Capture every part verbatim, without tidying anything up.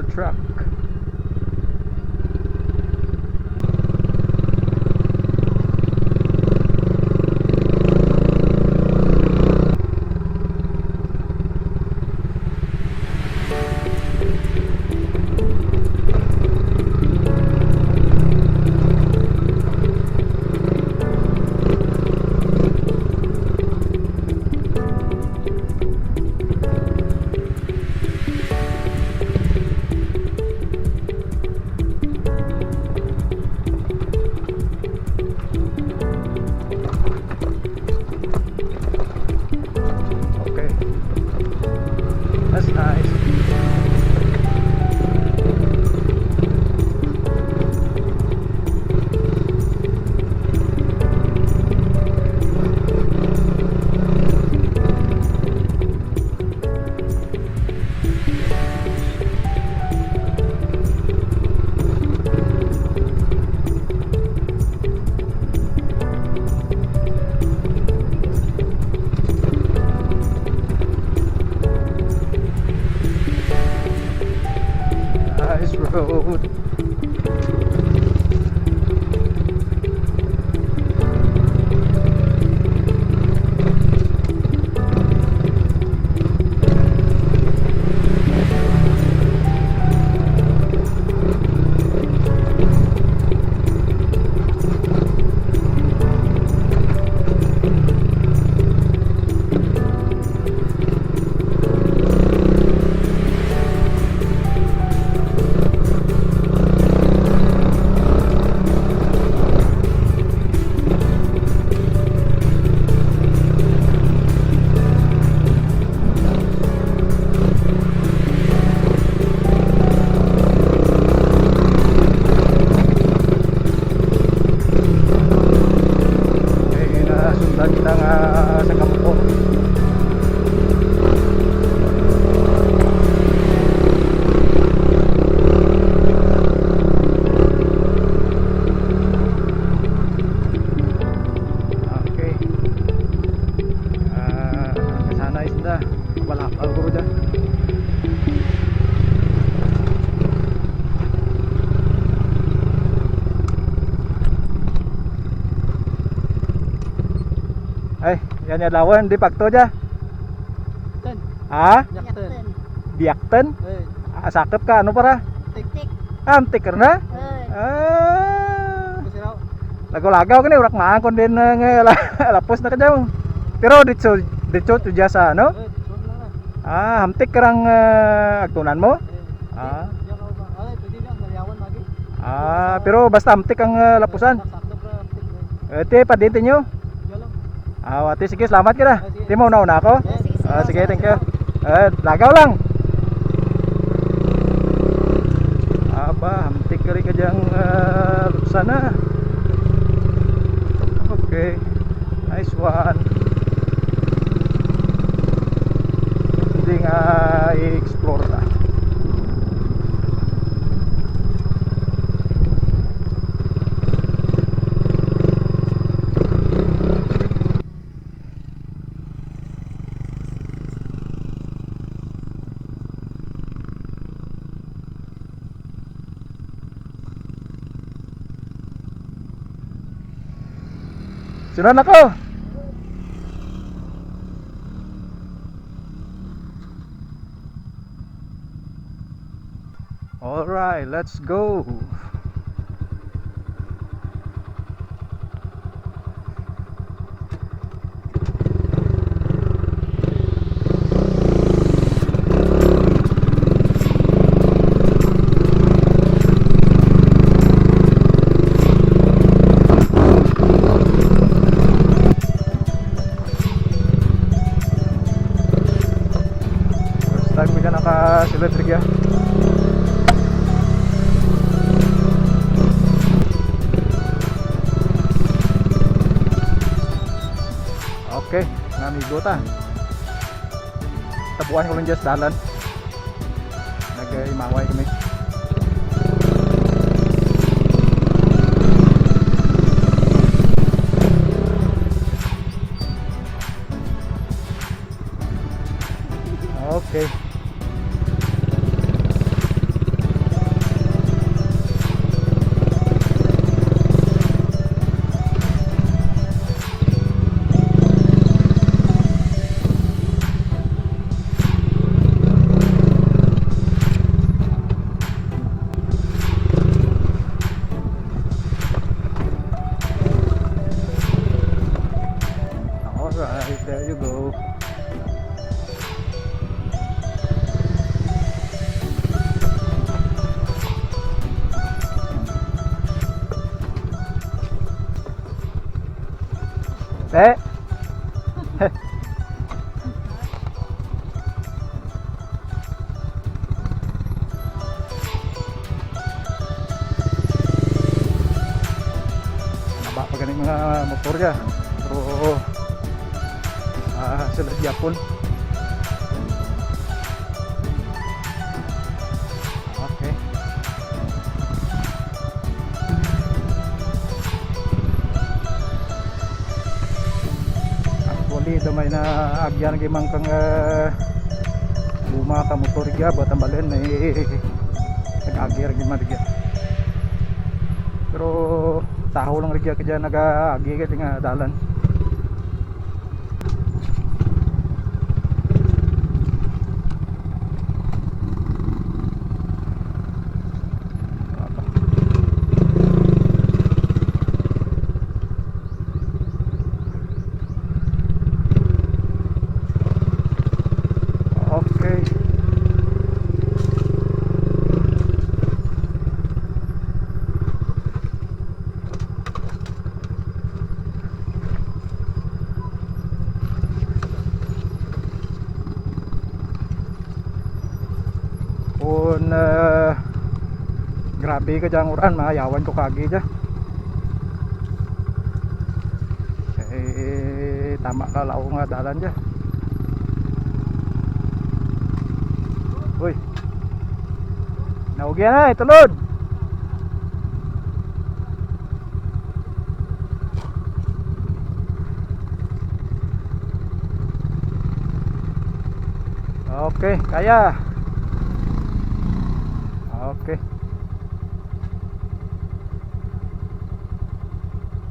Truck. Okay. That's nice. Nice road. Okay, nasundan kita nga sa kampo. Okay. Ah, kasanay sanda. Wala pa guro dyan. Ay, yan yung adlawan, di pagto dya. Ten. Ha? Yakten. Biakten? Eh. Ah, sakop ka, ano para? Tik. Ah, Antique run? Eh. Ah. Kasi raw. Lagaw-lagaw kani, wara ko maan kon diin, eh, nga la-, lapos na kadya. Pero ditso, ditso to dya sa, ano? Eh, ditso lang, eh. Ah, hamtik karang, eh, agtunan mo? Eh, ah. Dyan ka ba? Ay, pwede dyan, Maliawan, lagi. Ah, pero basta hamtik ang, eh, lapusan. Sakto, pero hamtik, eh. Eh, ti, padiin tinyo? Dyan lang. Ah, ati, sige, salamat kira. Ah, sige. Ti, mauna-una ako. Ah, sige, thank you. Eh, lagaw lang. Aba, hamtik kari kadyang, ah, lapusan na. Okay. Nice one. Hindi nga i-explore na. Sunod na ko. Alright, let's go. First time ko dyan nakasulod rugya. Okay, mga amigo ta. Tabuan ko lang dyan sa dalan. Nag-imaway kami. Okay. Right, there you go. Eh. Haba pa gani mga motor dya. Pero, ah, sila gyapon. Okay. Actually, daw may naagyan gid man kang, eh, guma ka motor dya, but ang balhin may nag-agi rugya man rugya. Pero tahaw lang rugya kadya nag-agi kadya nga dalan. Okay. Kon, eh, grabe kadya ang uran, mayawan ko kaagi dya. Eh, tama ka law nga dalan dya. Uy. Naugyan na, itulod. Okay, kaya. Okay.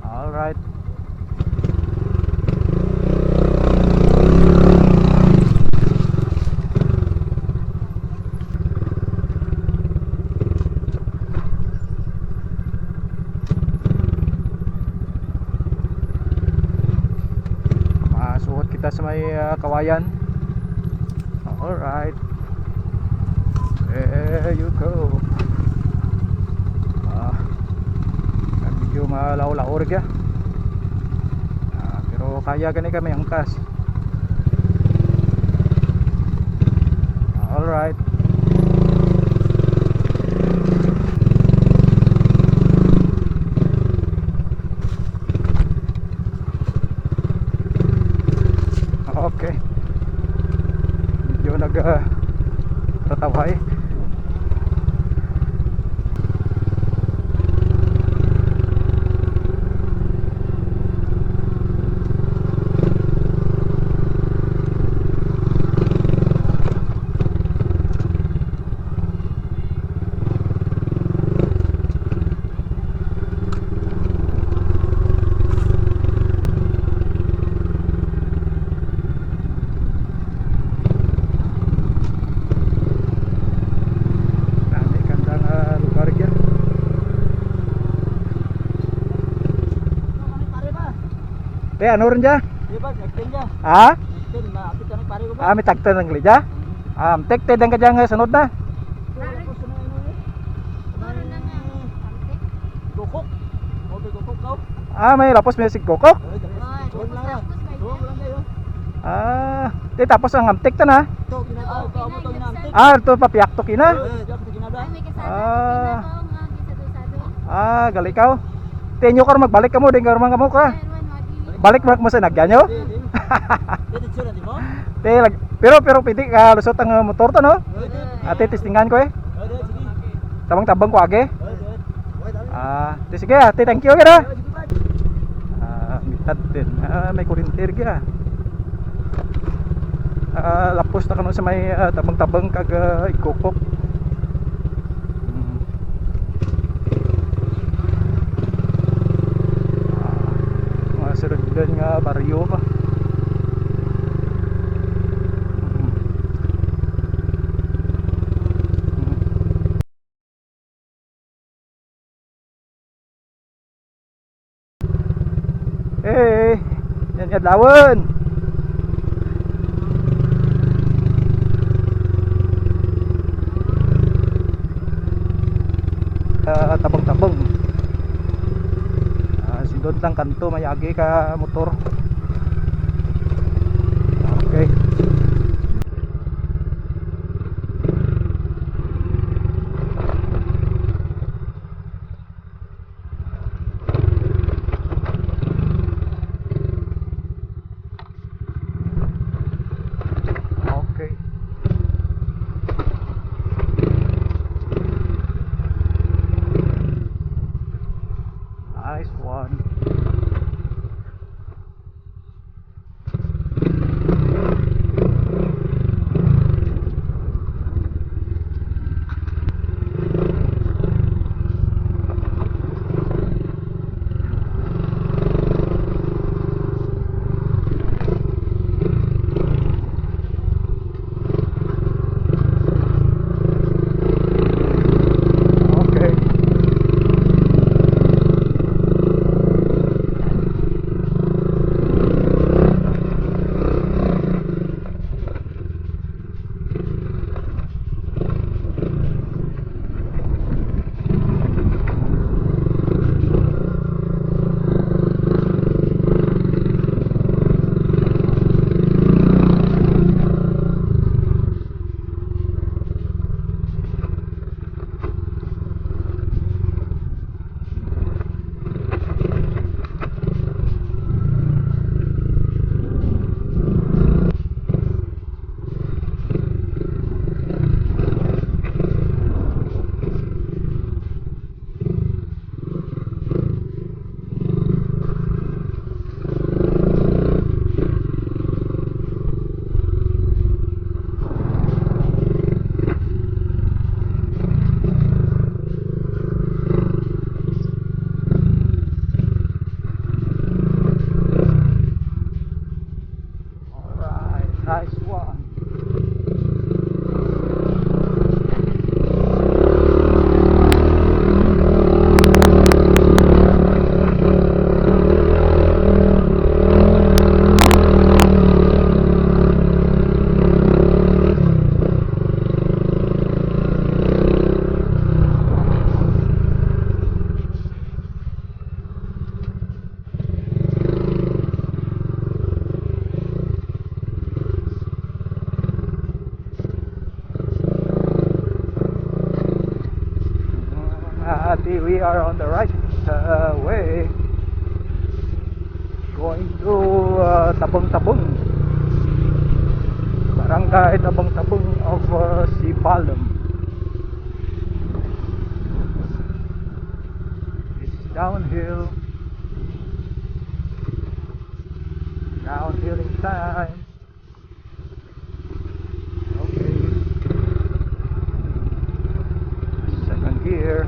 All right. Masuot kita sa may, ah, kawayan. All right. There you go. Ah, medyo malaw-law rugya. Ah, pero kaya gani kami angkas. All right. Okay. Medyo nag, ah, tatawhay. Dami kanda nga lugar dyan. Te, ano run dya? Di ba, nagtin dya? Ha? Nagtin, maapit kami pare ko ba? Ah, may tagtin ang gali dya? Hmm. Ah, tekte dyan ka dyan nga sunod na. Gokok. Mo, may gokok ka? Ah, may lapos may sig gokok? Ay, tapos. Ay, tapos, tapos, may dyan. Ah, di tapos ang amtik ta na? Ito, ginagawa ko, amo to, ginamtik. Ah, ito, papiaktok ina? Ay, may kasama. Ah. Ah, gali kaw. Ti inyo karon magbalik kamo, di karon man kamo ka. Balik man kamo sa inagyan nyo? Di, di. Di, di, di, di mo? Ti, lag-, pero, pero pwede ka lusot ang, uh, motor to, no? Pwede. Ate, testingan ko eh. Pwede, sige. Tabang-tabang ko agi. Pwede. Ah, ti sige, ate, thank you, kira. Ah, mitad din. Ah, may kurinti rugya. Ah, lapos na kano sa may, ah, tabang-tabang kag, ah, igkokok. Hmm. Ah, mga surundan nga baryo pa. Hmm. Hmm. Eh, yan nga adlawon. Lang kanto, may agi ka motor. Okay. Okay. Nice one. Okay. Alright, nice one. Ah, ati, we are on the right, uh, way. Going to, uh, Tabung-Tabung. Barangay Tabung-Tabung of, uh, Sibalom. It's downhill. Downhill in time. Okay. Second gear.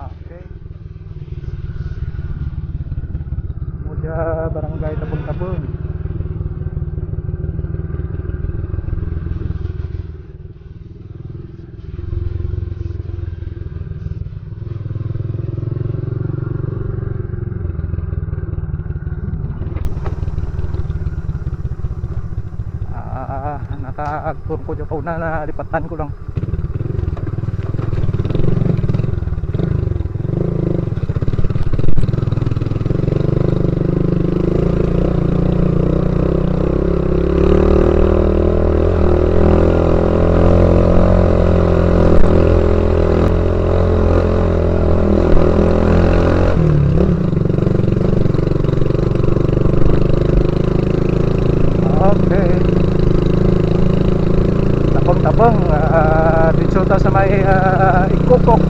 Okay. Amo dya Barangay Tabung-Tabung. Ah, nakaagto ko dya kauna, nalipatan ko lang. Okay. Tabung-Tabung, ah, dito ta sa may, ah, Ikokok.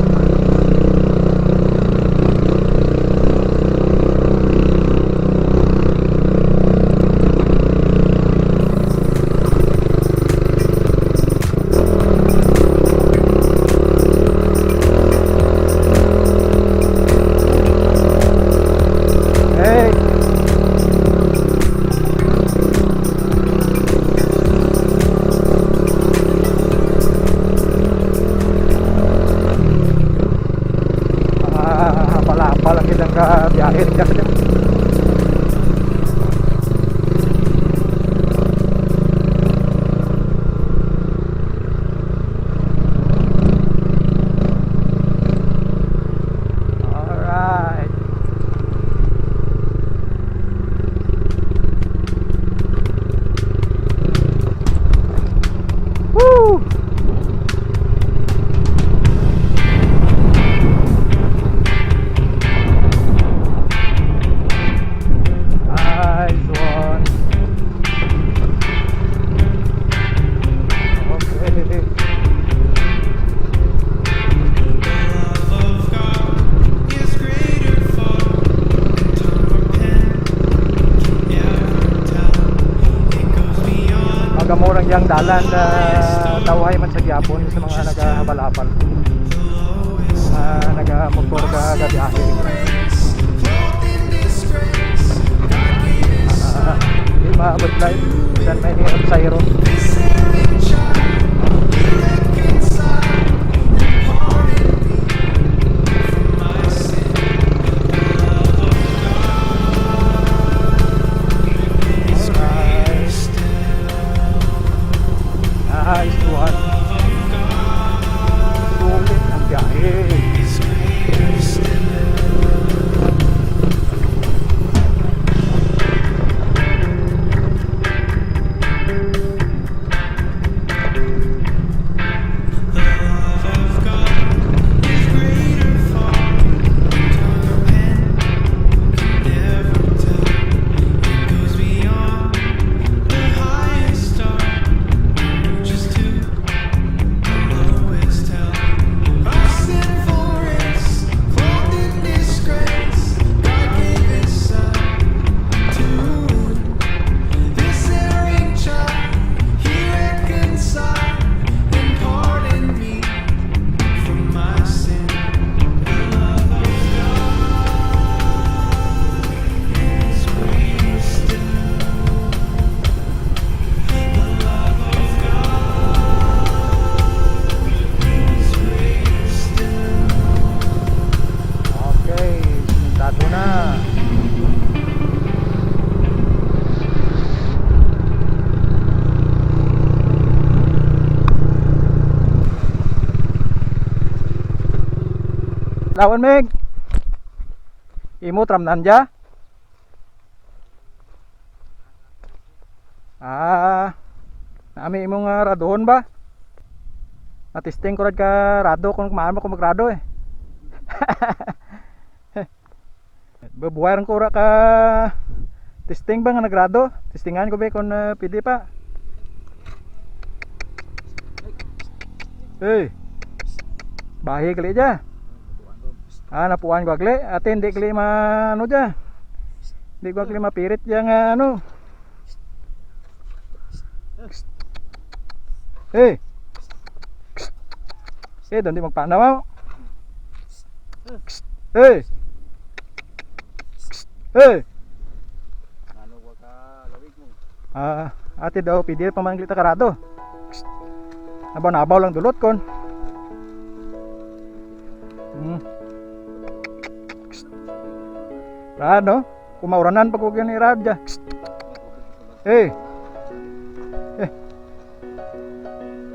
Ang dalan, ah, tawhay man sa gihapon sa mga nagahabal-habal. Ah, nagamotor ka gabiyahe. Ah, di maabot live. Bisan may sayro. Nice one. Sulit ang biyahe. Okay, sintado na. Lawan, Meg. Imo tramnan dya? Ah, nami imong, ah, radohon ba? Na-testing ko rad ka rado, kon kumaan ba ko magrado eh. Babuhay run ko ra ka testing ba nga nagrado. Testingan ko be kon, ah, pwede pa. Hey. Bahi gali dya. Ah, napuan ko agli. Ati, indi gali ma-, ano dya. Indi ko gali mapirit dya nga, ano. Hey. Hey, dandi magpanaw, ah. Hey. Hey. Ah, ati daw, pwede pa man gali ta karado. Nabaw-nabaw lang dulot kon. Hmm. Rad, no? Kon mauranan pa ko gani rad dya. Eh. Eh.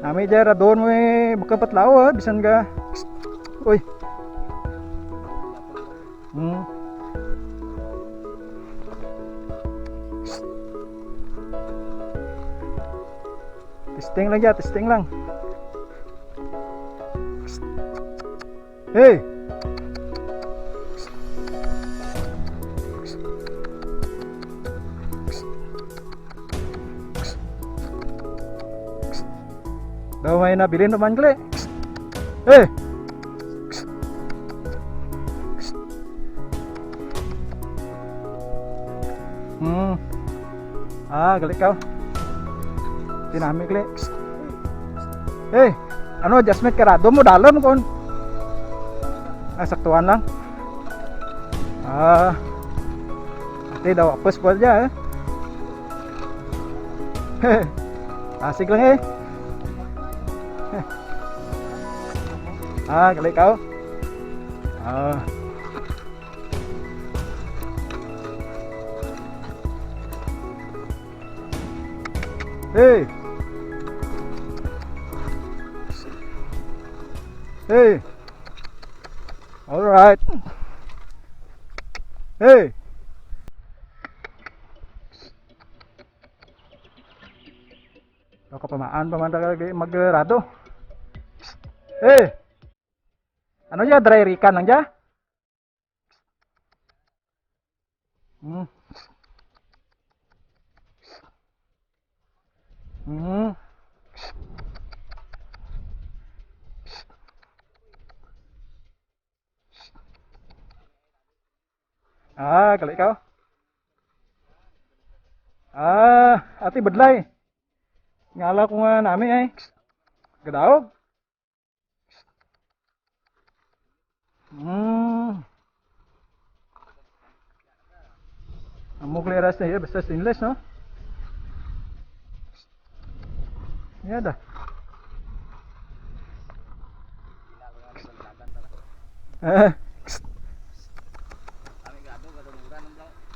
Nami dya radohon mo eh, baka patlaw, ah, bisan ka. Uy. Hmm. Testing lang dya, testing lang. Hey. Daw may nabilin pa man gali. Hey. Hmm. Ah, gali ka. Tinami gali. Hey, ano, adjustment karado mo, dalem kon. Ah, saktuan lang. Ah. Ati daw, apes pa dya, eh. Asig lang, eh. Ah, gali ka, oh. Ah. Hey. Hey. All right. Hey. Daw kapamaan pa man ta gali magrado. Hey. Ano dya, dry rikan lang dya? Hmm. Hmm. Ah, gali ka. Ah, ati bedlay. Ngala ko nga nami ay. Gadaog. Hmm. Amo kleras na hiya, basta stainless, no? Iya da. Eh.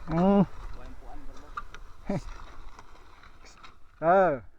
Hmm. Ah.